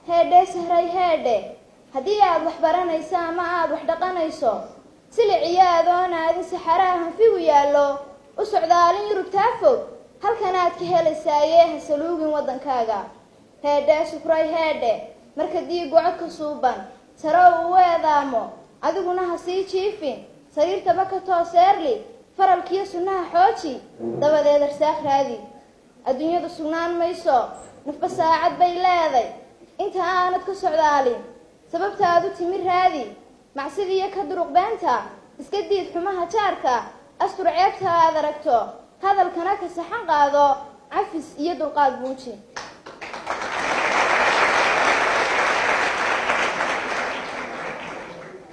Heedhe Sahray, heedhe, haddii aad wax baranayso ama aad wax dhaqanayso, silic iyo adoon aadin saxaraha hanfigu yaallo, u socdaalin Yurubtaa fog, halkanaad ka helaysaaye ha saluugin waddankaaga. Heedhe Sufray, heedhe, marka diigu codka suuban sare uu u eedaamo, adiguna ha sii jiifin sariirtaba, ka toos early, faralkiyo sunnaha xooji, dabadeed arsaaq raadi. Adduunyadu sugnaan mayso, nafba saacad bay leeday. Inta aanad ka socdaalin sababtaadu timi raadi, macsidiiyo ka duruq beenta, iska diid xumaha jaarka, astur ceebta aad aragto, hadalkana ka saxan qaado, cafis iyo dulqaad buuji.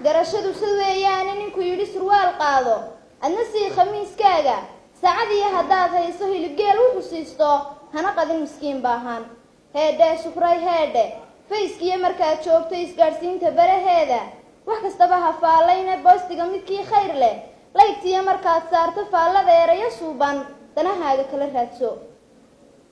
Garashadu sad weeyaane ninku yidhi surwaal qaado, adna sii khamiiskaaga. Saacadiiyo haddaad hayso hilibgeel wuxuu siisto, hana qadin miskiin baahan. Heedhe Sufray, heedhe, fayskiyo markaad joogto isgaadhsiinta baraheeda, wax kastaba ha faallayna, boostiga midkii khayr leh laygtiyo markaad saarto faallada erayo suuban, danahaaga kala raadso.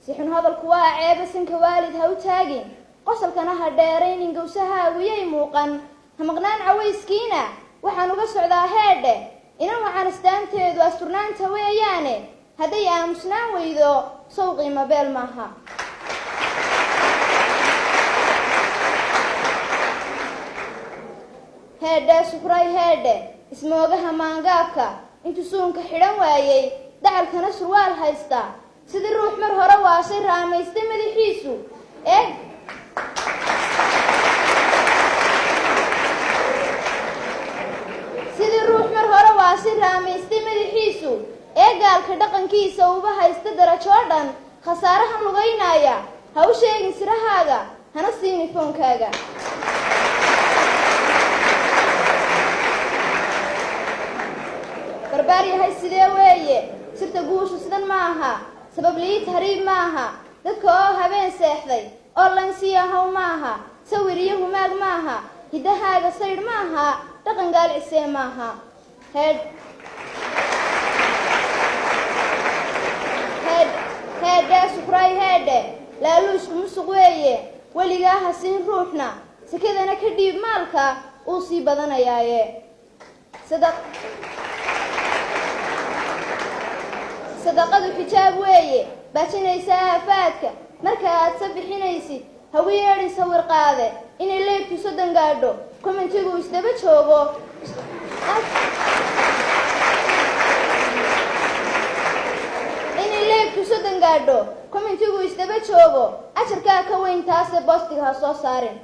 Si xun hadalku waa ceeba, sanka waalid ha u taagin, qosolkana ha dheeraynin, gowsahaagu yay muuqan, ha maqnaan cawayskiina. Waxaan uga socdaa, heedhe, inan wacan astaanteedu asturnaanta weeyaane, hadday aamusnaan weydo sow qiimo beel maaha. Heedhe Sufray, heedhe, ismoogaha maangaabka intuu suunka xidhan waayey, dacalkana surwaal haysta, sidii ruux mar hore waashay raamaystay madaxiisu ee sidii ruux mar hore waashay raamaystay madaxiisu ee gaalka dhaqankiisa uba haysta darajoo dhan, khasaarahan lugaynaya ha u sheegin sirahaaga, hana siini foonkaaga. Barbaar yahay sidee weeye sirta guushu? Sidan ma aha, sabab liid hariib ma aha, dadka oo habeen seexday oo laynsiya haw ma aha, sawir iyo humaag ma aha, hiddahaaga saydh ma aha, dhaqan gaalcisee ma aha. Heedh heedh, heedhe Sufray, heedhe, laaluushku musuq weeye, weligaa ha siin ruuxna, sakadana ka dhiib maalka, uu sii badanayaaye. Sadaqadu xijaab weeye baajinaysa aafaadka, marka aad sa bixinaysid hagu yeedhin sawir qaade, inay leebtu 30 gaadho, commentigu isdaba joogo, inay leebtu 30 gaadho, commentigu isdaba joogo, ajarkaa ka weyn taase boostiga ha soo saarin.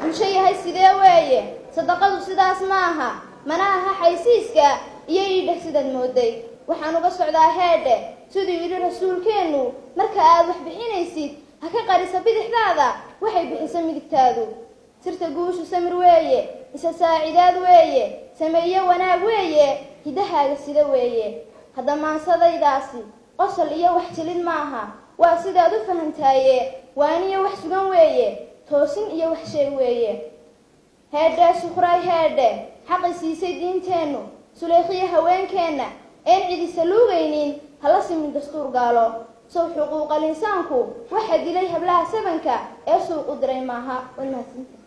Bulsho yahay sidee weeye sadaqadu? Sidaas ma aha, mana aha xaysiiska iyo iidheh sidaad mooday. Waxaan uga socdaa, heedhe, siduu yidhi rasuulkeennu, marka aad wax bixinaysid ha ka qarisa bidixdaada waxay bixisa midigtaadu. Sirta guushu samir weeye, isa saacidaad weeye, sameeye wanaag weeye, hiddahaaga sida weeye. Hadda maansadaydaasi qosol iyo wax jilid maaha, waa sidaad u fahantaaye, waaniyo wax sugan weeye, toosin iyo wax sheeg weeye. Heedhe Sukhray, heedhe, xaqi siisay diinteennu Suleykhiyo haweenkeenna een cidisa luugaynin, hala simin dastuur gaalo. Sow xuquuqal insaanku waxa dilay hablaha sabanka ee suuq u diray maaha? Waad mahadsantahay.